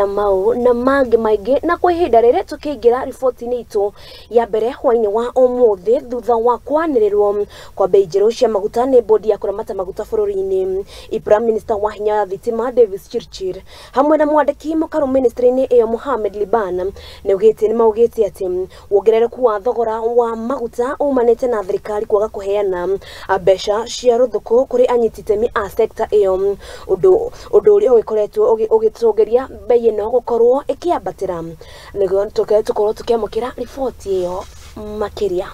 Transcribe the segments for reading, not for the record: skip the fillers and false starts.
Mau na mangĩ maingĩ na kwa ihinda rĩrĩ tũkĩingĩra riboti-inĩ itũ ya mbere hwainĩ wa ũmũthĩ thutha wa kwanĩrĩrwo kwa bei njerũ cia maguta nĩ bodi ya kũramata maguta bũrũri-inĩ. Prime Minister wa hinya wa thitima Davis Chirchir hamwe na mwandĩki mũkaru ministry-inĩ ĩyo Mohamed Liban nĩ maugĩte atĩ wongerereku wa thogora wa maguta umanĩte na thirikari kwaga kũheana mbeca cia rũthũkũ kũrĩ anyiti itemi a sekta ĩyo, ũndũ ũrĩa ũgĩkoretwo ũgĩtũgĩria bei ĩno gũkorwo ĩkĩambatĩra. Nĩguo tũkorwo tũkĩamũkĩra riboti ĩyo makĩria.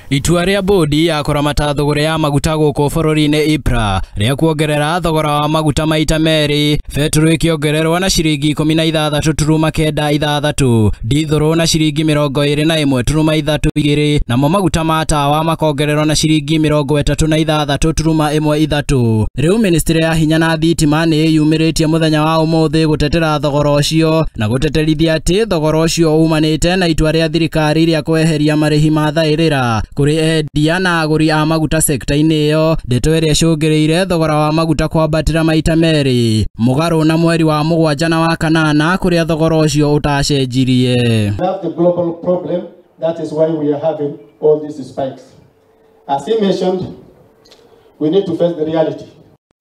Itua rĩa bodi ya kũramata thogora ya maguta gũkũ bũrũri-inĩ IPRA rĩa kuongerera thogora wa maguta maita merĩ, betũrũ ĩkĩongererwo na ciringi 16.96, ndithũrũ na ciringi 21.32, namo maguta ma tawa makongererwo na ciringi 36.13. Rĩu ministry ya hinya na thitima nĩ ĩyumĩrĩtie mũthenya wa ũmũthĩ gũtetera thogora ũcio na gũteterithia atĩ thogora ũcio umanĩte na itua rĩa thirikari rĩa kweheria marĩhi ma thaĩrĩra kũrĩ endia na agũri a maguta sekta-inĩ ĩyo, ndeto ĩrĩa ĩcũngĩrĩire thogora wa maguta kwambatĩra maita merĩ mũgarũ na mweri wa mũgwanja na wa kanana kũrĩa thogora ũcio ũtacenjirie. We have the global problem, that is why we are having all these spikes. As he mentioned, we need to face the reality.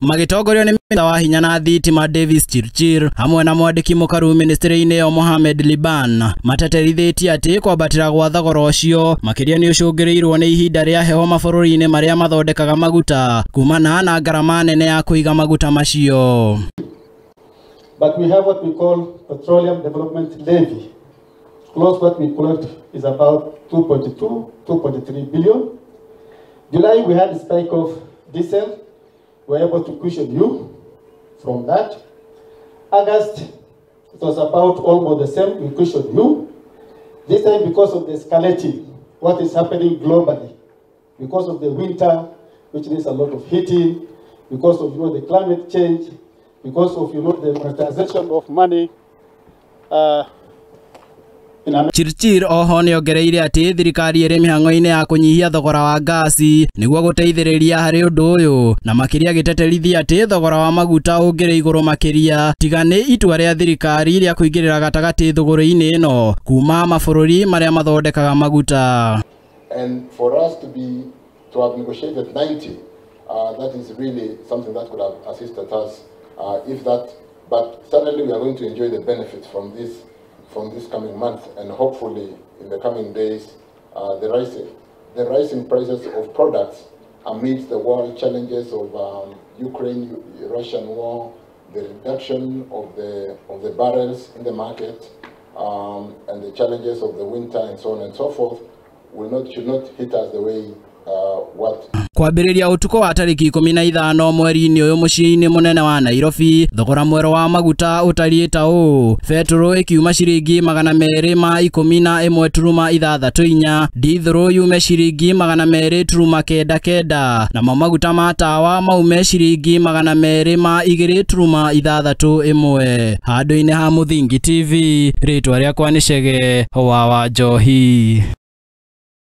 Magĩtongorio nĩ minista wa hinya na thitima Davis Chirchir hamwe na mwandĩki mũkaru ministry-inĩ ĩyo Mohamed Liban mateterithĩtie atĩ kwambatĩra gwa thogora ũcio makĩria nĩ ũcũngĩrĩirwo nĩ ihinda rĩa heho mabũrũri-inĩ marĩa mathondekaga maguta kumana na ngarama nene ya kũiga maguta macio. But we have what we call petroleum development levy. Close what we collect is about 2.2, 2.3 billion. July we had a spike of diesel. We were able to cushion you from that. August, it was about almost the same, we cushioned you. This time, because of the escalating, what is happening globally, because of the winter, which needs a lot of heating, because of the climate change, because of the monetization of money, Chirchir oho nĩongereire atĩ thirikari ĩrĩ mĩhang'o-inĩ ya kũnyihia thogora wa ngasi nĩguo gũteithĩrĩria harĩ ũndũ ũyũ, na makĩria gĩteterithia atĩ thogora wa maguta ũngĩrĩ igũrũ makĩria tiga nĩ itua rĩa thirikari rĩa kũingĩrĩra gatagatĩ thogora-inĩ ĩno kuma mabũrũri marĩa mathondekaga maguta. And for us to have negotiated 90, that is really something that could have assisted us, if that, but certainly we are going to enjoy the benefits from this coming month, and hopefully in the coming days, the rising prices of products amidst the world challenges of Ukraine-Russian war, the reduction of the barrels in the market, and the challenges of the winter and so on and so forth, should not hit us the way what. Kwambĩrĩria ũtukũ wa tarĩki 15 mweri-inĩ ũyũ mũciĩ-inĩ mũnene wa Nairobi, thogora mwerũ wa maguta ũtariĩ ta ũũ: betũrũ ĩkiuma ciringi 211.64, ndithũrũ yume ciringi 200.99, namo maguta ma tawa maume ciringi 202.61. Handũ-inĩ ha Mũthingi TV, rĩtwa rĩakwa nĩ Chege wa Wanjohi.